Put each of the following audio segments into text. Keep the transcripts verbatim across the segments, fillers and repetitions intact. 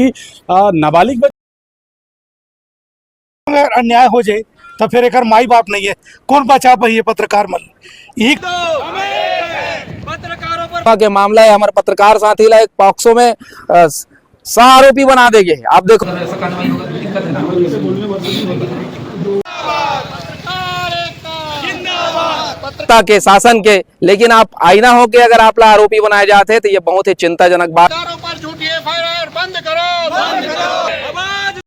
कि, अ, नाबालिग बच्चा अगर अन्याय हो जाए, तो फिर एकर माई बाप नहीं है, कौन बचा पाइए पत्रकार मन? एक पत्रकारों पर के मामला है, हमारे पत्रकार साथी ला एक पॉक्सो में, अ, स-, सह आरोपी बना देंगे। आप देखो, के शासन के, लेकिन आप आईना हो के अगर आप ला आरोपी बनाए जाते हैं, तो ये बहुत ही चिंताजनक बात। पत्रकारों पर झूठी एफ आई आर बंद करो, बंद करो।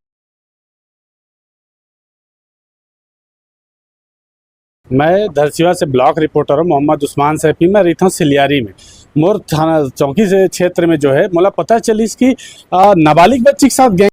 मैं धरसीवा से ब्लॉक रिपोर्टर हूँ, मोहम्मद उस्मान सैफी। मैं रहिथौं सिलियारी में। मोर थाना चौकी से क्षेत्र में जो है, मोला पता चलिस कि, आ, नाबालिग बच्ची के साथ गैंग।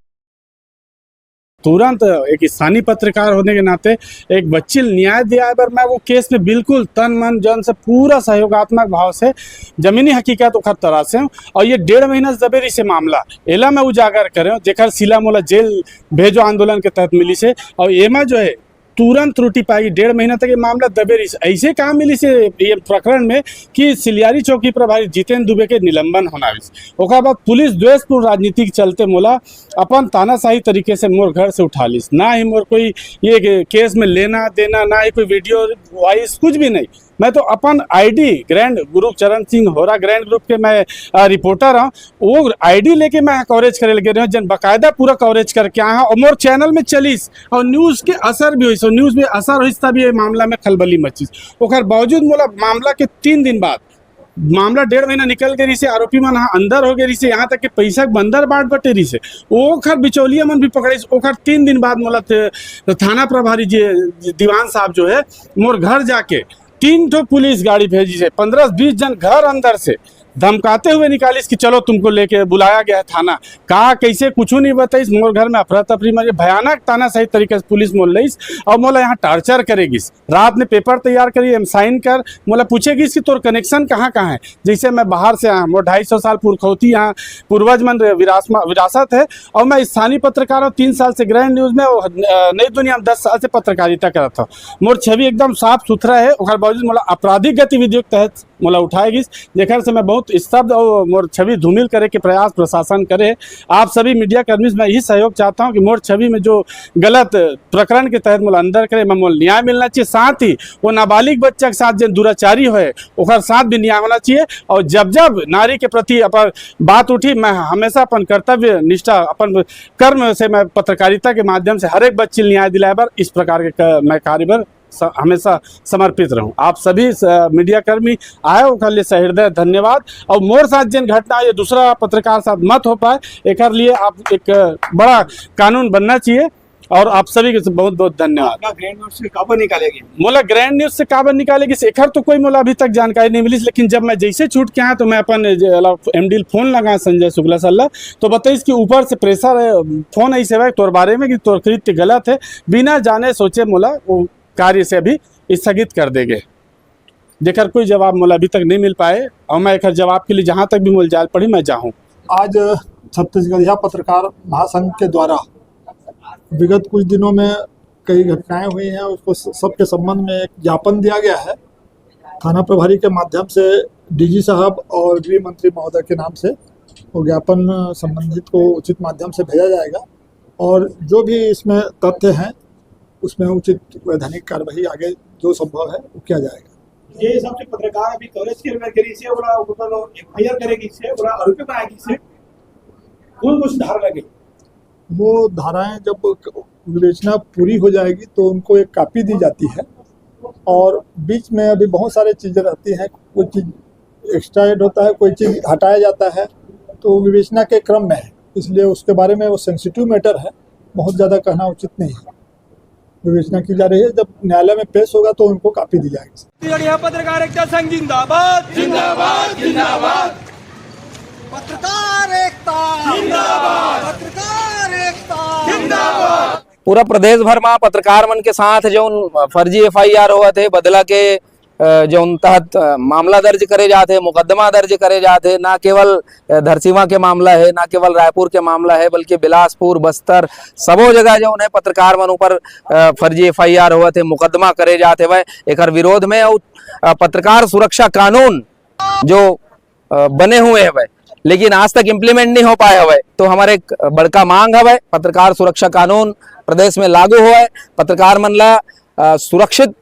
तुरंत एक स्थानीय पत्रकार होने के नाते एक बच्ची ल न्याय दिलाए बर मैं वो केस में बिल्कुल तन, मन, जन से पूरा सहयोगात्मक भाव से जमीनी हकीकत ओखर तरासे हूँ। और ये डेढ़ महीना से दबे रहिसे मामला, एला मैं उजागर करे हूँ, जेकर सिला मोला जेल भेजो आंदोलन के तहत मिलिसे। और एमा जो है, तुरंत त्रुटि पाई, डेढ़ महीना तक ये मामला दबे रहिस। ऐसे कहाँ मिलिस ये, ये प्रकरण में कि सिलियारी चौकी प्रभारी जितेंद्र दुबे के निलंबन होना होइस। ओकर बाद पुलिस द्वेषपूर्ण राजनीति के चलते मोला अपन तानाशाही तरीके से मोर घर से उठा लिस। ना ही मोर कोई ये के-, केस में लेना देना, ना ही कोई वीडियो वॉइस, कुछ भी नहीं। मैं तो अपन आई डी ग्रैंड ग्रुप, चरण सिंह होरा ग्रैंड ग्रुप के मैं, अ, रिपोर्टर हूँ। वो आई डी लेके मैं कवरेज करे लगे रहे हूँ, जेन बाकायदा पूरा कवरेज करके आए हैं और मोर चैनल में चलिस और न्यूज के असर भी होइस, और न्यूज में असर होइस तब ये मामला में खलबली मचिस। ओकर बावजूद मोला मामला के तीन दिन बाद, मामला डेढ़ महीना निकल के रहिसे, आरोपी मन ह अंदर हो गए रहिसे, यहाँ तक कि पैसा के बंदर बांट बटे रहिसे, ओखर बिचौलिया मन भी पकड़ाइस। ओकर तीन दिन बाद मोला थे-, थाना प्रभारी जी, दीवान साहब जो है, मोर घर जाके तीन ठो पुलिस गाड़ी भेजिस हे, पन्द्रह बीस जन घर अंदर से धमकाते हुए निकालिस कि चलो तुमको लेके बुलाया गया है थाना। का कैसे कुछ नहीं बताइस, मोर घर में अफरा तफरी मचे, भयानक तानाशाही तरीके से पुलिस मोल लइस और मोला यहाँ टार्चर करे गिस। रात में पेपर तैयार करी, एम साइन कर, मोला पूछे गिस कि तोर कनेक्शन कहाँ कहाँ है। जैसे मैं बाहर से आया, मोर ढाई सौ साल पुरखौती यहाँ पूर्वज मन विरासमा-, विरासत है, और मैं स्थानीय पत्रकार हूँ, तीन साल से ग्रैंड न्यूज में, और, अ, नई दुनिया में दस साल से पत्रकारिता करत हूँ। मोर छवि एकदम साफ सुथरा है, ओकर बावजूद मोला आपराधिक गतिविधियों के तहत मोला उठाए गिस, जेकर से मैं बहुत स्तब्ध और मोर छवि धूमिल करे के प्रयास प्रशासन करे। आप सभी मीडिया कर्मी से मैं यही सहयोग चाहता हूँ कि मोर छवि में जो गलत प्रकरण के तहत मोला अंदर करे, मैं मोला न्याय मिलना चाहिए। साथ ही वो नाबालिग बच्चा के साथ जो दुराचारी होए, ओकर साथ भी न्याय होना चाहिए। और जब जब नारी के प्रति अपन बात उठी, मैं हमेशा अपन कर्तव्य निष्ठा, अपन कर्म से मैं पत्रकारिता के माध्यम से हर एक बच्ची ल न्याय दिलाए बर इस प्रकार के क-, मैं कार्य बर स-, हमेशा समर्पित रहूं। आप सभी स-, मीडिया कर्मी आए, ओकर लिए सहृदय धन्यवाद। और मोर साथ जिन घटना ये दूसरा पत्रकार साथ मत हो पाए, एकर लिए आप एक बड़ा कानून बनना चाहिए। और आप सभी के बहुत बहुत धन्यवाद। आपका ग्रैंड न्यूज से काबर निकालेगी? मोला ग्रैंड न्यूज से काबर निकालेगी, एकर तो कोई मोला अभी तक जानकारी नहीं मिली, लेकिन जब मैं जैसे छूट के आया तो मैं अपन एम डी फोन लगा संजय शुक्ला सर ला, तो बताइस कि ऊपर से प्रेशर है, फोन ऐसे हुआ तोर बारे में कि तोर कृत्य गलत है, बिना जाने सोचे मोला वो कार्य से अभी स्थगित कर देगे, जेकर कोई जवाब मोला अभी तक नहीं मिल पाए और मैं एकर जवाब के लिए जहाँ तक भी मोला जाए पड़ी, मैं जाऊँ। आज छत्तीसगढ़िया पत्रकार महासंघ के द्वारा विगत कुछ दिनों में कई घटनाएं हुई हैं, उसको स-, सबके संबंध में एक ज्ञापन दिया गया है। थाना प्रभारी के माध्यम से डी जी साहब और गृह मंत्री महोदय के नाम से वो ज्ञापन संबंधित को उचित माध्यम से भेजा जाएगा और जो भी इसमें तथ्य हैं, उसमें उचित वैधानिक कार्रवाई आगे जो संभव है, वो किया जाएगा। ये हिसाब से पत्रकार अभी कवरेज के अंदर गिरी से, ओला ऊपर एफ आई आर करेगी से, ओला आरोपी बनाएगी से, कौन कौन सी धारा लगे? वो धाराएं जब क-, विवेचना पूरी हो जाएगी, तो उनको एक कॉपी दी जाती है और बीच में अभी बहुत सारे चीज़ें रहती हैं, कुछ चीज़ एक्स्ट्रा ऐड होता है, कोई चीज़ हटाया जाता है, तो विवेचना के क्रम में है, इसलिए उसके बारे में, वो सेंसिटिव मैटर है, बहुत ज़्यादा कहना उचित नहीं है। विवेचना की जा रही है, जब न्यायालय में पेश होगा तो उनको कॉपी दी जाएगी। छत्तीसगढ़िया पत्रकार एकता संघ जिंदाबाद, जिंदाबाद, जिंदाबाद। पत्रकार एकता जिंदाबाद। पत्रकार एकता जिंदाबाद। पूरा प्रदेश भर में पत्रकार मन के साथ जौन फर्जी एफ आई आर होवत हे, बदला के, अ, जौन तहत, अ, मामला दर्ज करे जात हे, मुकदमा दर्ज करे जात हे, ना केवल, अ, धरसीवा के मामला हे, ना केवल रायपुर के मामला हे, बल्कि बिलासपुर, बस्तर, सबो जगह जौन हे पत्रकार मन ऊपर, अ, फर्जी एफ आई आर होवत हे, मुकदमा करे जात हेवय एकर विरोध में। अउ, अ, पत्रकार सुरक्षा कानून जो अ, बने हुए हवय, लेकिन आज तक इम्प्लीमेंट नहीं हो पाए हवय। तो हमर एक बड़का मांग हवय, पत्रकार सुरक्षा कानून प्रदेश में लागू होवय, पत्रकार मन ला अ, सुरक्षित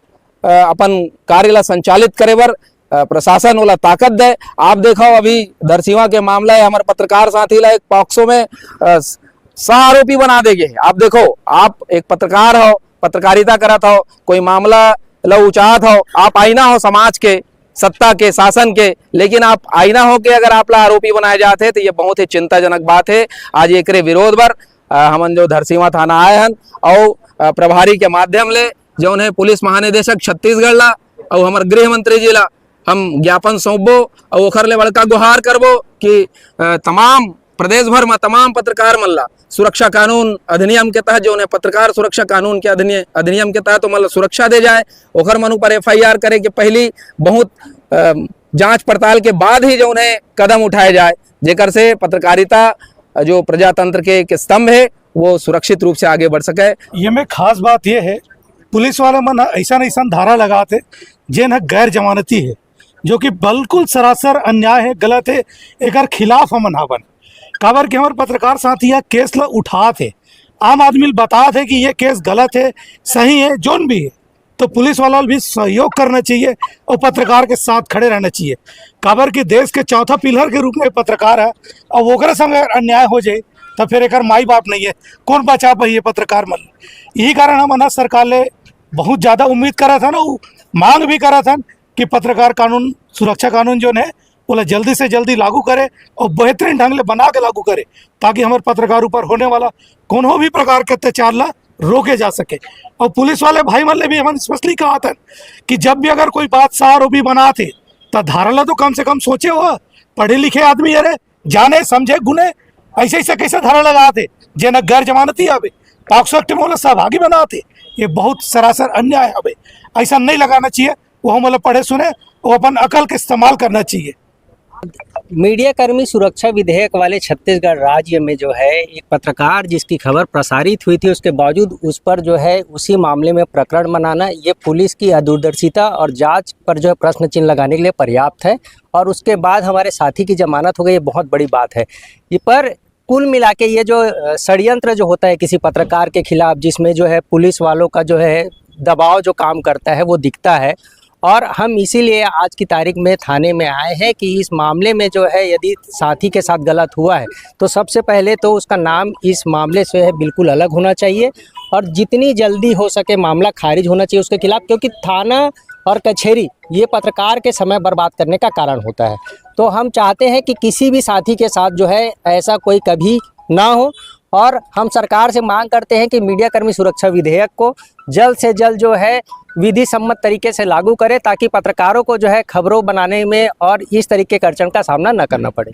अ, अपन कार्य ला संचालित करे बर अ, प्रशासन ओला ताकत दे। आप देखो, अभी धरसीवा के मामला है, हमर पत्रकार साथी ला एक पॉक्सो में अ, स- सह आरोपी बना दे गे हे। आप देखो, आप एक पत्रकार हो, पत्रकारिता करत हो, कोई मामला ला उचात हो, आप आईना हो समाज के, सत्ता के, शासन के, लेकिन आप आईना हो के अगर आप ला आरोपी बनाए जात हे, तो ये बहुत ही चिंताजनक बात है। आज एकरे विरोध बर अ, हमन जो धरसीवा थाना आए हन, अउ अ, प्रभारी के माध्यम ले जौन है पुलिस महानिदेशक छत्तीसगढ़ ला अउ हमर गृह मंत्री जी ला हम ज्ञापन सौंपबो अउ ओखर ले बड़का गुहार करबो कि अ, तमाम प्रदेश भर में तमाम पत्रकार मन ला सुरक्षा कानून अधिनियम के तहत, जौन है पत्रकार सुरक्षा कानून के अधिनिय-, अधिनियम के तहत ओमन ला सुरक्षा दे जाए, ओखर मन ऊपर एफ आई आर करे के पहली बहुत अ, जांच पड़ताल के बाद ही जौन है कदम उठाए जाए, जेकर से पत्रकारिता जो प्रजातंत्र के एक स्तंभ है, वो सुरक्षित रूप से आगे बढ़ सके। ये में खास बात ये है, पुलिस वाले मन ह ऐसन ऐसन धारा लगात हे, जेन ह गैर जमानती है, जो कि बिल्कुल सरासर अन्याय है, गलत है। एकर खिलाफ हमन हावन, काबर कि हमर पत्रकार साथी ह केस ल उठात हे, आम आदमी ल बतात हे कि ये केस गलत है, सही है, जोन भी है, तो पुलिस वाला भी सहयोग करना चाहिए और पत्रकार के साथ खड़े रहना चाहिए। काबर कि देश के चौथा पिलर के रूप में पत्रकार है, अब ओकरे संग अगर अन्याय हो जाए, तो फिर एकर माई बाप नहीं है, कौन बचा पाइए पत्रकार मन? यही कारण हम अनहद सरकार ले बहुत ज़्यादा उम्मीद करत हन, अउ मांग भी करत हन कि पत्रकार कानून, सुरक्षा कानून जो है, ओला जल्दी से जल्दी लागू करे और बेहतरीन ढंग ले बना के लागू करे, ताकि हमर पत्रकार ऊपर होने वाला कोनो भी प्रकार के अत्याचार ला रोके जा सके। और पुलिस वाले भाई मन ले भी हमन स्पेशली कहत हन कि जब भी अगर कोई बात सह आरोपी बनात हे, त धारा ला तो कम से कम सोचे हो, पढ़े लिखे आदमी, अरे जाने समझे गुने, ऐसे ऐसे कैसे धारा लगात हे, जेन गैर जमानती हवे, पॉक्सो एक्ट में ओला सहभागी बनात हे। ये बहुत सरासर अन्याय हवे, ऐसा नहीं लगाना चाहिए। वो हम ओला पढ़े सुने, वो अपन अकल के इस्तेमाल करना चाहिए। मीडिया कर्मी सुरक्षा विधेयक वाले छत्तीसगढ़ राज्य में जो है एक पत्रकार जिसकी खबर प्रसारित हुई थी, उसके बावजूद उस पर जो है उसी मामले में प्रकरण बनाना, ये पुलिस की अदूरदर्शिता और जांच पर जो है प्रश्न चिन्ह लगाने के लिए पर्याप्त है। और उसके बाद हमारे साथी की जमानत हो गई, ये बहुत बड़ी बात है। ये पर कुल मिला के ये जो अ, षड्यंत्र जो होता है किसी पत्रकार के खिलाफ, जिसमें जो है पुलिस वालों का जो है दबाव जो काम करता है, वो दिखता है। और हम इसीलिए आज की तारीख में थाने में आए हैं कि इस मामले में जो है यदि साथी के साथ गलत हुआ है, तो सबसे पहले तो उसका नाम इस मामले से है बिल्कुल अलग होना चाहिए और जितनी जल्दी हो सके मामला खारिज होना चाहिए उसके खिलाफ, क्योंकि थाना और कचहरी ये पत्रकार के समय बर्बाद करने का कारण होता है। तो हम चाहते हैं कि किसी भी साथी के साथ जो है ऐसा कोई कभी ना हो, और हम सरकार से मांग करते हैं कि मीडिया कर्मी सुरक्षा विधेयक को जल्द से जल्द जो है विधि सम्मत तरीके से लागू करें, ताकि पत्रकारों को जो है खबरों बनाने में और इस तरीके के अड़चन का सामना न करना पड़े।